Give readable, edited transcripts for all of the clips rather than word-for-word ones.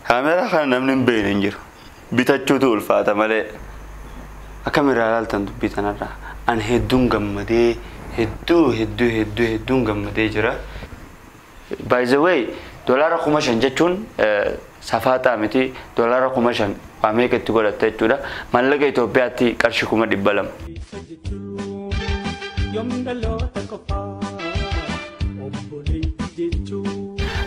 Kaameraa kana namni hin beekne hin jiru. Bitachuutu ulfaata malee. Akkamirraa ilaaltan dubbii tanarraa? Ani hedduun gammadee, hedduu hedduu hedduu hedduun gammadee jira. By the way, $5,000 jechuun safaaxaa miti. $5,000 waa meeqa itti godhatta jechuudha. Maallaqa Itoophiyaatti qarshii 200,000. Yoom dhaloota qofaa obboleetti jechuun.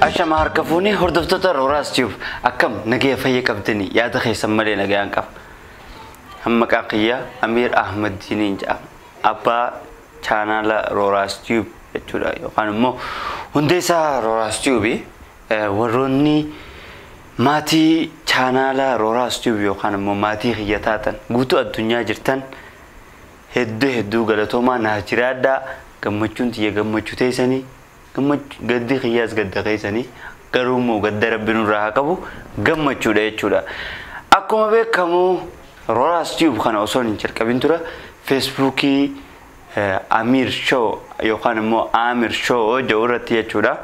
Ashama harka fuunee hordoftoota Rooraas Tube, akkam nagaya fayya qabdanii? Yaada keessan malee nagayaan qaba. Maqaan kiyya Amiir Ahmad Diiniin jedhama. Abbaa chaanaala Rooraas Tube jechuudha, yookaan immoo hundeessaa Rooraas Tube. Warroonni maatii chaanaala Rooraas Tube yookaan immoo maatii kiyya taatan guutuu addunyaa jirtan, hedduu hedduu galatoomaa, naa jiraadhaa. Gammachuun tiyya gammachuu teessanii, gaddi kiyyaas gadda keessanii, garuu immoo gadda Rabbi nurraa haa qabu, gammachuudha jechuudha. Akkuma beekamu Rooraas Tube kana osoo hin jalqabin tura Feesbuukii Amir Show yookaan immoo Amir Show jedhu irratti jechuudha.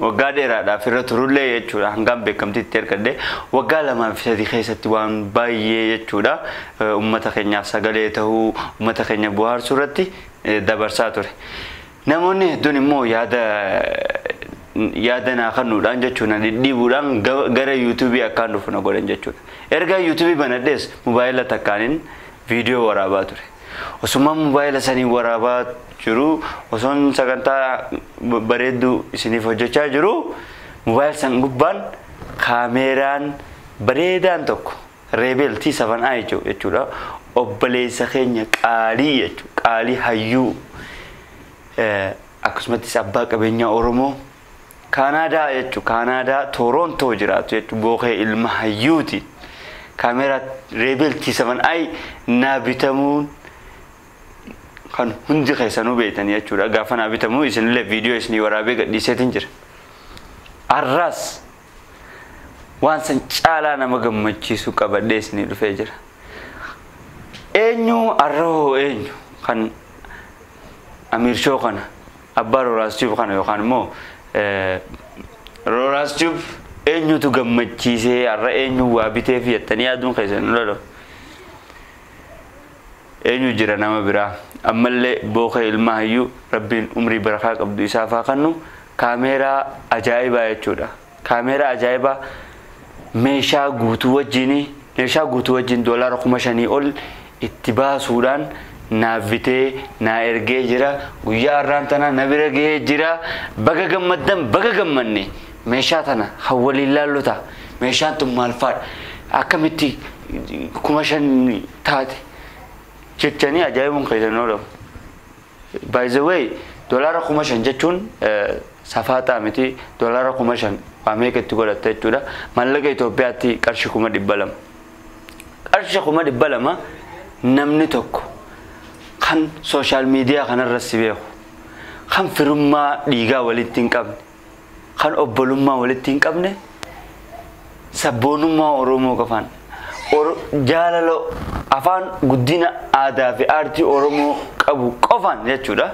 Waggaa dheeraadhaaf irra turullee jechuudha, hangam beekamtii itti argadhe waggaa 2 fi 3 keessatti waan baay'ee jechuudha uummata keenyaaf sagalee ta'uu, uummata keenya bohaarsuu irratti dabarsaa ture. Namoonni hedduun immoo yaada naa kennuudhaan jechuudha, dhidhiibuudhaan gara yuutuubii akkaan dhufu na godhan jechuudha. Erga yuutuubii banadhees mobaayila takkaanin viidiyoo waraabaa ture. Osuma mobaayila sanii waraabaa jiru, osoon sagantaa bareedduu isiniif hojjechaa jiru, mobaayila san gubbaan kaameeraan bareedaan tokko Rebel T7i jechuudha. Obboleessa keenya qaalii jechuudha. Qaalii hayyuu akkasumattis abbaa qabeenyaa Oromoo Kaanaadaa jechuudha. Kaanaadaa Toorontoo jiraatu jechuudha. Bookee ilma hayyuuti. Kaameeraa Rebel T7i naa bitamuun kan hundi keessanuu beektanii jechuudha. Gaafa naa bitamuu isinillee viidiyoo isinii waraabee gadhiiseetiin jira. Arraas waan san caalaa nama gammachiisu qabadhee isinii dhufee jira. Eenyu arra hoo, eenyu kan Amiir Shoo kana, abbaa Rooraas Tube kana yookaan immoo Rooraas Tube eenyutu gammachiisee, har'a eenyu waa bitee fi jettanii yaaduun keessan nu lolu. Eenyu jira nama biraa? Ammallee Bookee ilma hayyuu, Rabbiin umrii barakaa qabdu isaaf haa kennu, kaameeraa ajaa'ibaa jechuudha. Kaameeraa ajaa'ibaa meeshaa guutuu wajjin $5,000 ol itti baasuudhaan naaf bitee naa ergee jira. Guyyaa har'aan tana na bira gahee jira. Baga gammaddan, baga gammanne. Meeshaa tana waliin laallu ta'a. Meeshaan tun maal faadha? Akkamitti 5,000 taate? Jechanii ajaa'ibuun keessan oolamu. By the way, $5,000 jechuun safaaxaa miti. $5,000 waa meeqa itti godhatta jechuudha. Maallaqa Itoophiyaatti qarshii 200,000. Qarshii 200,000 namni tokko kan social media kanarra si beeku, kan firummaa dhiigaa walitti hin qabne, kan obbolummaa walitti hin qabne, sabboonummaa Oromoo qofaan, jaalala afaan, guddina aadaa fi aartii Oromoo qabu qofaan jechuudha.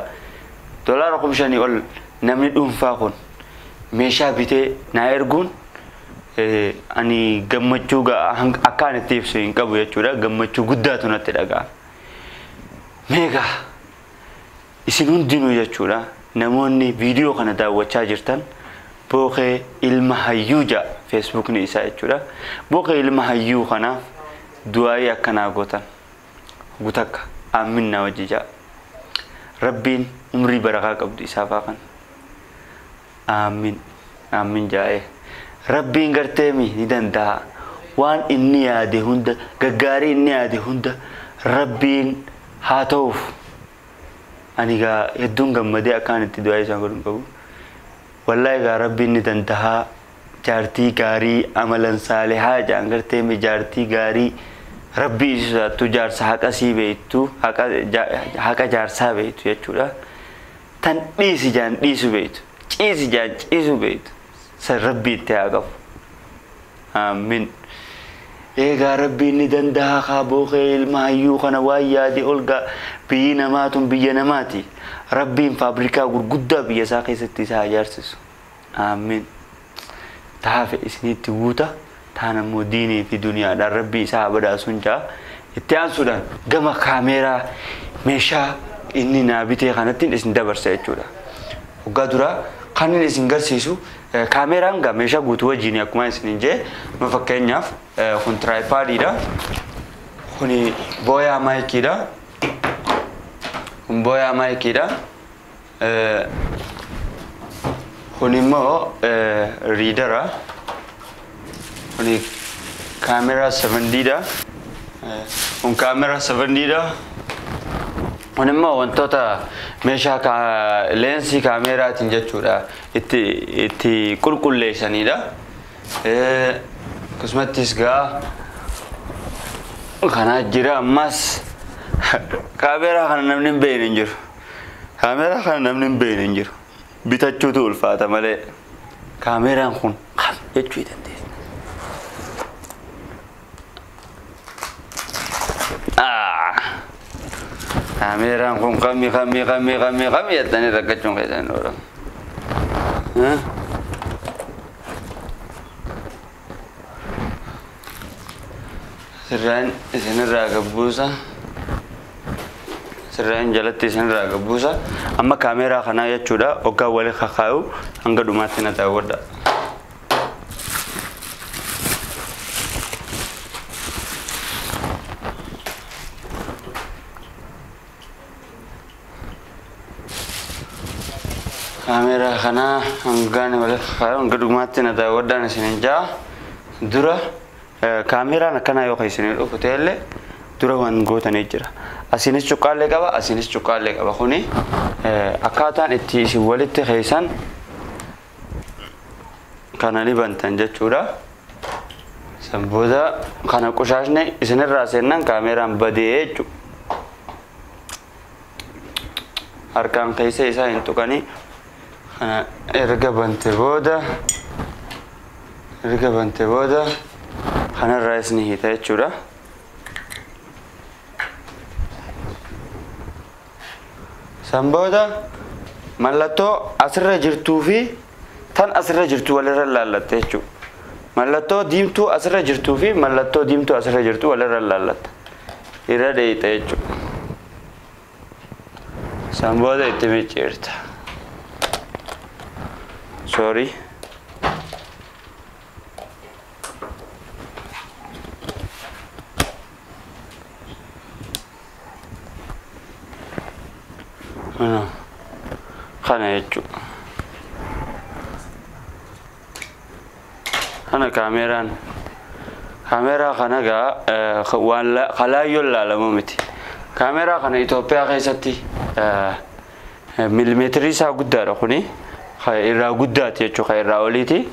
$5,000 ol namni dhuunfaa kun meeshaa bitee naa erguun ani gammachuu akka ani itti ibsu hin qabu jechuudha. Gammachuu guddaatu natti dhaga'ama. Meegaa isin hundinuu jechuudha, namoonni viidiyoo kana daawwachaa jirtan, Bookee ilma hayyuu ja'a feesbuukni isaa jechuudha. Bookee ilma hayyuu kanaaf du'aayii akkanaa gootan gutakka aaminaa wajji ja'a. Rabbiin umrii barakaa qabdu isaaf haa kennu. Aamin aamin jaa'ee. Rabbiin garteemi ni danda'a. Waan inni yaade hunda, gaggaarii inni yaade hunda Rabbiin haa ta'uuf. Ani gaa hedduun gammadee akkaan itti du'aa isaan godhu hin qabu. Wallaahi gaa Rabbiin ni danda'a. Jaartii gaarii amalan saalihaa jaan garteemi, jaartii gaarii Rabbii isi sodaattu, jaarsa haqa sii beektu, haqa jaarsaa beektu jechuudha. Tan dhiisi jaan dhiisu beektu, ciisi jaan ciisu beektu. San Rabbii itti haa qabu. Aamin. Eegaa Rabbiin ni danda'a kaa, Bookee ilma hayyuu kana waan yaade ol gaa, biyyi namaa tun biyya namaati. Rabbiin faabrikaa gurguddaa biyya isaa keessatti isaa ijaarsisu. Aamin. Taafe isinitti guuta. Taan ammoo diinii fi duniyaadhaan rabbii isaa badhaasuun jaa. Itti aansuudhaan gama kaameeraa meeshaa inni naa bitee kanattiin isin dabarsa jechuudha. Waggaa duraa kan inni isin garsiisu kaameeraan gaa meeshaa guutuu wajjin akkuma isin jee ma fakkeenyaaf kun tiraayipaadiidha. Kuni booyaa maayikiidha. Kun booyaa maayikiidha. Kun immoo riidara. Kuni kaameeraa 7Dha. Kun kaameeraa 7Dha. Kun immoo wantoota meeshaa leensii kaameeraatiin jechuudha itti qulqulleessanidha. Akkasumattis gaa kanaa jira ammas kaameeraa kana namni hin beekne hin jiru. Kaameeraa kana namni hin beekne hin jiru. Bitachuutu ulfaata malee kaameeraan kun kam jechuu dandeessa. Kaameeraan kun kami kami kami kami kami jettanii rakkachuun keessan hin oolamu. Sirraan isinirraa gabbuusa. Sirraan jalatti isinirraa gabbuusa. Amma kaameeraa kanaa jechuudha hoggaa wali kakaa'u hanga dhumaatti na daawwadha. Kaameeraa kanaa hangaan wali kakaa'u hanga dhumaatti na daawwadhaan isinin jaa. Dura kaameeraan akkanaa yoo isinii dhufu ta'ellee dura waan gootanii jira. Asiinis cuqqaallee qaba, asiinis cuqqaallee qaba. Kuni akkaataan itti isin walitti keessan kana ni bantan jechuudha. San booda kana qushaashne isinirraa seennaan kaameeraan badee jechuudha. Harkaan keessa isaa hin tuqanii kana erga bante booda kanarraa isin hiita jechuudha. San booda mallattoo asirra jirtuu fi tan asirra jirtu walirra laallatte jechuudha. Mallattoo diimtuu asirra jirtuu fi mallattoo diimtuu asirra jirtu walirra laallatta. Irra dheeyita jechuudha. San booda itti micciirta. Sorry. Kana jechuudha. Kana kaameeraan kaameeraa kana gaa waan kalaayyoon laalamu miti. Kaameeraa kana Itoophiyaa keessatti milimeetirii isaa guddaadha kuni. Irraa guddaati jechuudha irraa oliiti.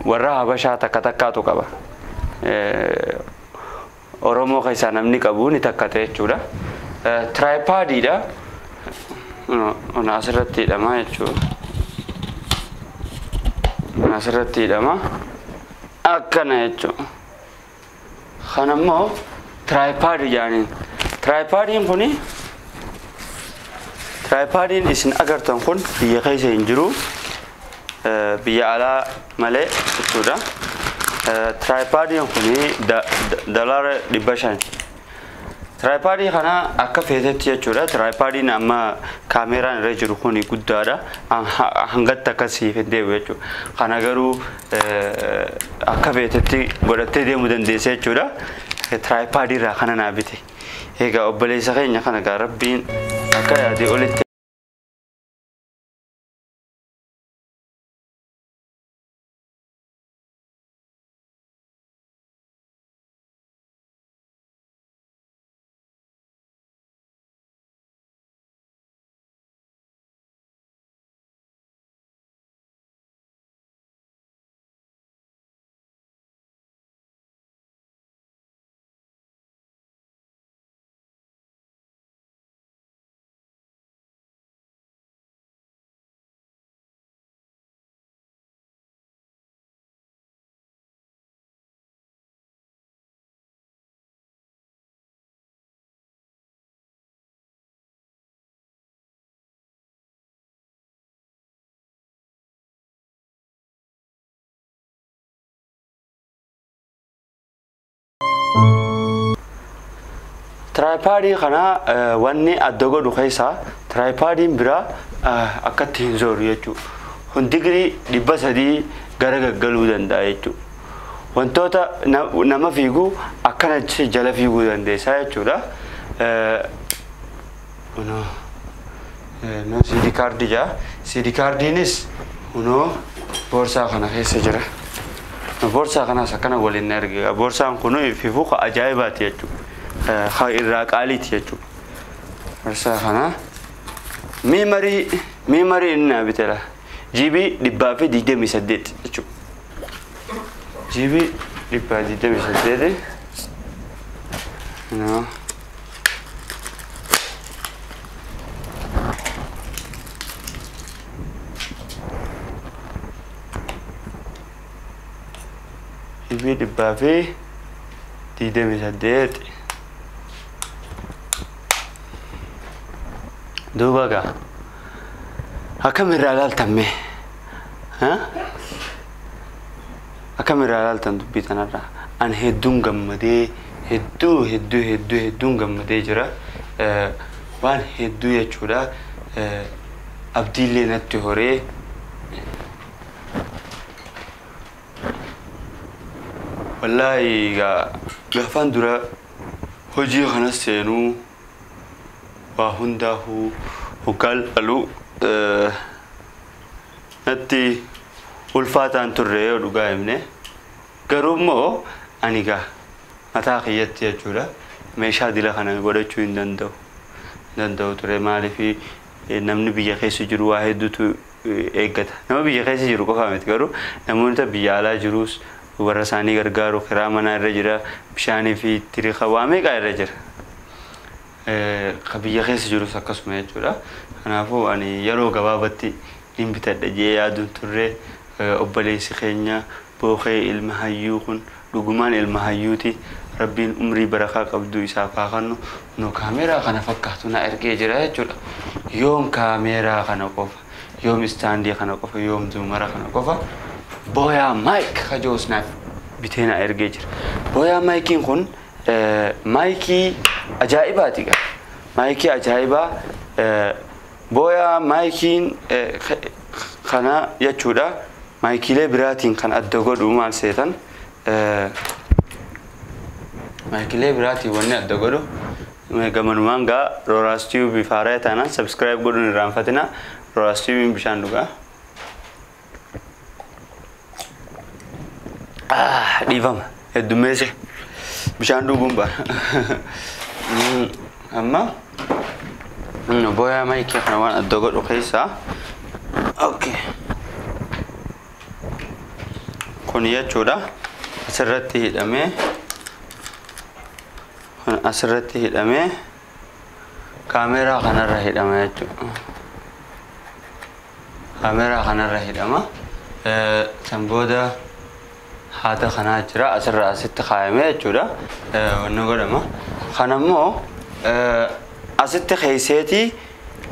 Warra Habashaa takka takkaatu qaba. Oromoo keessaa namni qabu ni takkate jechuudha. Tiraayipaadiidha. Kun asirratti hidhama jechuudha. Kun asirratti hidhama. Akkana jechuudha. Kana immoo tiraayipaadii jedhaniin. Tiraayipaadiin kuni tiraayipaadiin isin agartan kun biyya keessa hin jiru. Biyya alaa malee jechuudha. Tiraayipaadiin kuni $500. Tiraayipaadii kana akka feetetti jechuudha. Tiraayipaadiin amma kaameeraan irra jiru kuni guddaadha. Hangatti akkasiif hin deebi'u jechuudha. Kana garuu akka feetetti godhattee deemuu dandeessa jechuudha. Tiraayipaadii irraa kana naa bite. Egaa obboleessa keenya kana gaa rabbiin akka yaadee olitti Tripodii kana wanni adda godhu keessaa tripodiin biraa akkatti hin zooru jechuudha. Kun digirii 300 gara gaggaluu danda'a jechuudha. Wantoota nama fiigu akkana jala fiiguu dandeessa jechuudha. Kunoo CD kaardii jira. CD kaardiinis kunoo boorsaa kana keessa jira. Boorsaa kanas akkana waliin erge. Boorsaan kun fiifuu ajaa'ibaati jechuudha. Irraa qaaliiti jechuudha. Boorsaa kana memory inni naa bitela. GB 128 jechuudha. GB 128. No. GB 128. Duuba gaa akkam irraa ilaaltan mee? Akkam irraa ilaaltan dubbii tanarraa? Ani hedduun gammadee hedduu hedduu hedduu hedduun gammadee jira. Waan hedduu jechuudha. Abdiillee natti horee. Wallaahi gaafaan dura hojii kana seenuu waa hundaafuu hoggaan dhaluu natti ulfaataan turre yoo dhugaa himne. Garuu immoo ani gaa mataa kiyyatti jechuudha meeshaa dila kana godhachuu hin danda'u. Danda'u ture maaliif namni biyya keessa jiru waa hedduutu eeggata. Nama biyya keessa jiru qofaa miti garuu namoota biyya alaa jirus warra isaanii gargaaru kiraa manaa irra jira bishaanii fi tiriika waa meeqaa irra jira. Ka biyya keessa jirus akkasuma jechuudha. Kanaafuu ani yeroo gabaabatti hin bitadha jee yaaduun turre obboleessi keenya Bookee ilma hayyuu kun dhugumaan ilma hayyuuti. Rabbiin umrii barakaa qabdu isaaf haa kennu. Nu kaameeraa kana fakkaatu na ergee jira jechuudha. Yoom kaameeraa kana qofa, yoom istaandii kana qofa, yoom zuumara kana qofa Boya mic kajoos naaf bitee na ergee jira. Boya miciin kun maayikii ajaa'ibaati gaa. Maayikii ajaa'ibaa Boya miciin kana jechuudha. Maayikiilee biraatiin kan adda godhu maal seetan? Maayikiilee biraatiin wanni adda godhu gamanumaan gaa Rooraas Tube haaraa taanaan subscribe godhuun hin irraanfatina. Rooraas Tube bishaan dhugaa. Dhiifama heddummeesse bishaan dhuguun bara. Amma Boya micii kana waan adda godhu keessaa okay. Kun jechuudha asirratti hidhamee kun asirratti hidhamee kaameeraa kanarra hidhama jechuudha. Kaameeraa kanarra hidhama. San booda haata kanaa jira asirra asitti kaayamee jechuudha. Wanni godhama. Kanammoo asitti keeyseetii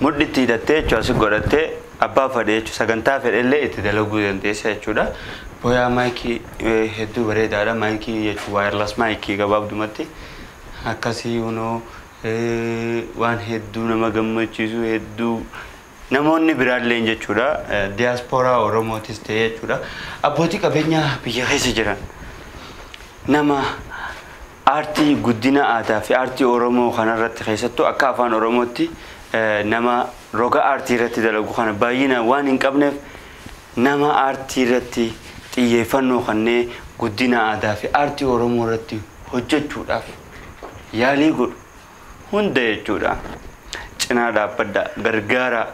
mudhitti hidhattee jechuudha asi godhattee abbaa fedhe jechuudha sagantaa fedhe illee itti dalaguu dandeessa jechuudha. Boya micii hedduu bareedaadha. Maayikii jechuun wireless micii gabaabdumatti akkasii kunoo waan hedduu nama gammachiisu hedduu namoonni biraallee jechuudha. Diyaaspooraa Oromootis ta'e jechuudha. Abbootii qabeenyaa biyya keessa jiran nama aartii guddina aadaa fi aartii Oromoo kanarratti keessattuu akka afaan Oromootti nama roga aartii irratti dalagu kana baay'inaan waan hin qabneef nama aartii irratti xiyyeeffannoo kannee guddina aadaa fi aartii Oromoo irratti hojjechuudhaaf yaalii godhu hunda jechuudha. Cinaa dhaabbadhaa gargaara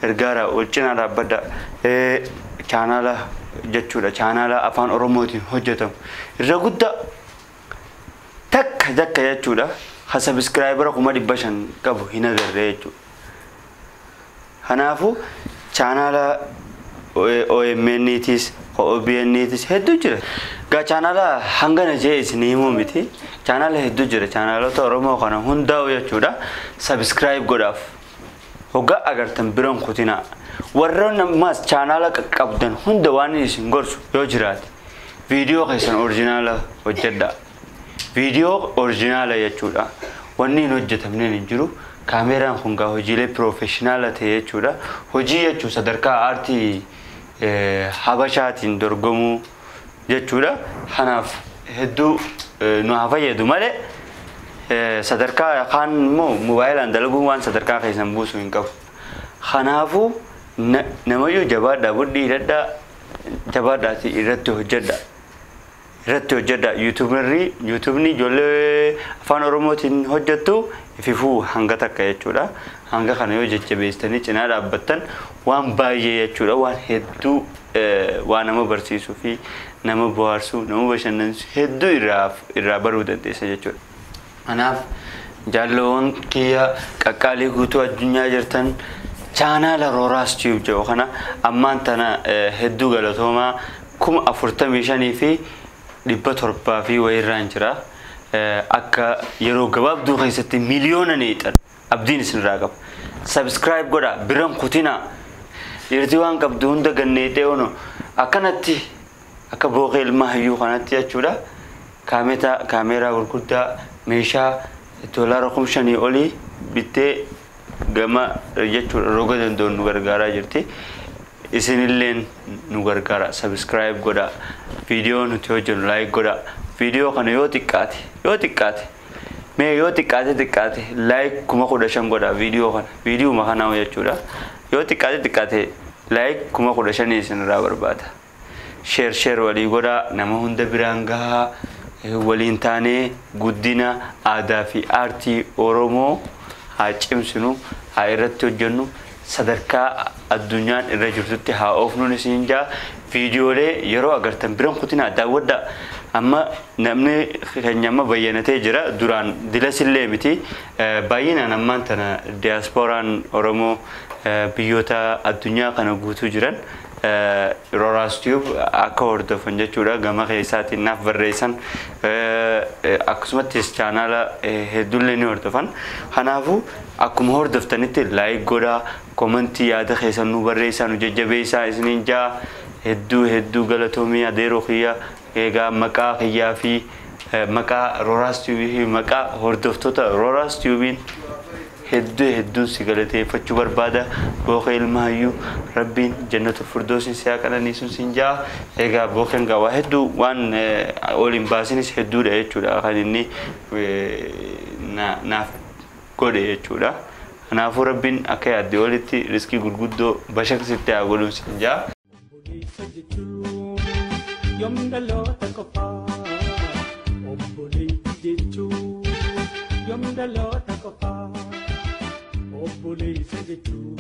gargaara ol cinaa dhaabbadhaa chaanaala jechuudha. Chaanaala afaan Oromootiin hojjetamu irra guddaa takka takka jechuudha. Ha subscribera 500,000 qabu hin agarre jechuudha. Kanaafuu chaanaala OMN'tis OBN'tis hedduu jira. Gaa chaanaala hangana jee isinii himuu miti. Chaanaala hedduu jira. Chaanaalota Oromoo kana hundaa'u jechuudha. Subscribe godhaaf. Hoggaa agartan biroon kutinaa. Warroon ammaas chaanaala qaqqabdan hunda waan isin gorsu yoo jiraate viidiyoo keessan orijinaala hojjedhaa. Viidiyoo original jechuudha. Wanni hin hojjetamne hin jiru. Kaameraan kun gaa hojiilee professional ta'e jechuudha. Hojii jechuun sadarkaa aartii Habashaatiin dorgomuu jechuudha. Kanaaf hedduu nu haa fayyadu malee sadarkaa kaan immoo moobaayilaan dalaguun waan sadarkaa keessan buusuu hin qabu. Kanaafuu namayyuu jabaadhaa budhii hidhadhaa jabaadhaati irratti hojjedha. Irratti hojjedha. YouTuberri ijoollee afaan Oromootiin hojjettu ififuu hanga takka jechuudha. Hanga kana yoo jajjabeessitanii cinaa dhaabbattan waan baay'ee jechuudha. Waan hedduu waan nama barsiisuu fi nama bohaarsuu, nama bashannansiisu hedduu irraa baruu dandeessa jechuudha. Kanaaf jaalloon kiyya qaqqaalii guutuu addunyaa jirtan chaanaala Rooraas Tube jedhu kana ammaan tana hedduu galatoomaa 45,700 fi wayirraan jira. Akka yeroo gabaabduu keessatti miliyoona neexan abdiin isinirraa qaba. Subscribe godha biran kutinaa. Dhiirti waan qabdu hunda ganneetee ono akkanatti akka booqee ilmaa hayyuu kanatti jechuudha. Kaameeraa gurguddaa meeshaa $5,000 olii bittee gama jechuudha roga danda'uun nu gargaaraa jirti. Isinilleen nu gargaara. Subscribe godha. Viidiyoo nuti hojjennu like godha. Viidiyoo kana yoo xiqqaate mee yoo xiqqaate like 15,000 godha viidiyoo kana. Viidiyuma kanaa jechuudha. Yoo xiqqaate like 15,000 isinirraa barbaada. Share walii godha. Nama hunda biraan gahaa. Waliin taanee guddina aadaa fi aartii Oromoo haa cimsinu, haa irratti hojjennu, sadarkaa addunyaan irra jirtutti haa oofnuun isin jaa. Viidiyoolee yeroo agartan biran kutinaa daawwadhaa. Amma namni keenya amma bayyanatee jira. Duraan dilasillee miti. Baay'inaan ammaan tana diyaaspooraan Oromoo biyyoota addunyaa kana guutuu jiran Rooraas Tube akka hordofan jechuudha. Gama keessaatiin naaf barreessan akkasumattis chaanaala hedduullee ni hordofan. Kanaafuu akkuma hordoftanitti like godhaa, komentii yaada keessan nu barreessaa, nu jajjabeessaa isiniin jaa. Hedduu galatoomii adeeroo kiyya egaa maqaa kiyyaa fi maqaa Rooraas Tube fi maqaa hordoftoota Rooraas Tubeiin hedduun si galateeffachuu barbaada. Booqee ilma hayyuu rabbiin jannatu firdoosiin si haa qananiisuun siin jaa. Egaa booqeen gaawaa hedduu waan ol hin baasinis hedduudha jechuudha kan inni naaf godhe jechuudha. Kanaafuu rabbiin akka yaadde olitti riskii gurguddoo bashaqsitti haa godhuun siin jaa. Obboleessa jechuun yoom dhaloota qofaa? Obboleettii jechuun yoom dhaloota qofaa? Obboleessa jechuun.